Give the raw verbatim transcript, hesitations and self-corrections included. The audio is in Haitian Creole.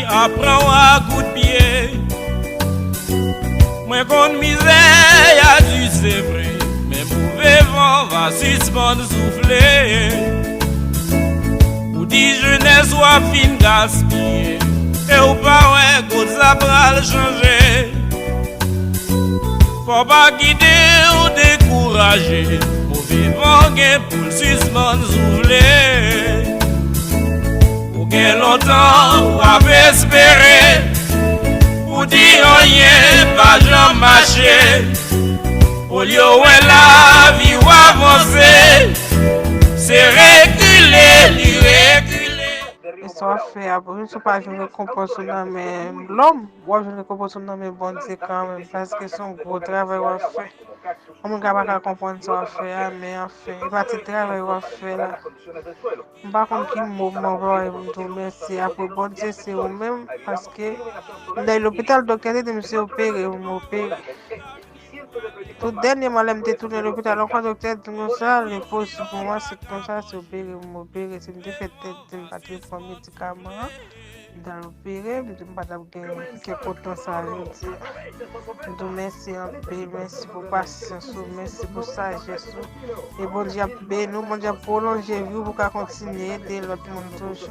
Aprann w a kout pye. Mwen konn mizè y a di se vre, men move van va sispann soufle. Ou di jenès w ap fin gaspiye, e w pa wè kote sa pral chanje. Fò pa kite w dekouraje, move van gen pou l sispann soufle. Ou gen lontan w ap espere, ou di anyen pa janm mache. Olye w wè lavi w avanse, se rekile li rekile. E sa w ap fè a, menm si w pa jwenn rekonpans ou nan men lòm, w ap jwenn rekonpans ou nan men Bondye kanmenm, paske se yon gwo travay w ap fè. Yon moun ka pa ka konprann sa w ap fè a, men anfen, e pa ti travay w ap fè la. M pa konn ki mo m anplwaye pou m di w mèsi. Apre Bondye, se ou menm, paske m t al lopital, doktè te di m se opere pou m opere. Tout dènyèman, lè m te tounen lopital ankò, doktè di m konsa, li posib pou mwen, se konsa, se opere pou m opere. Si m te fè tèt di m pa t pran medikaman an, m t al opere, m di m pa t ap gen kè kontan sa jodi a. M di w mèsi anpil, mèsi pou pasyans ou, mèsi pou sajès ou. E Bondye ap beni w, Bondye ap pwolonje vi w pou w ka kontinye ede lòt moun toujou.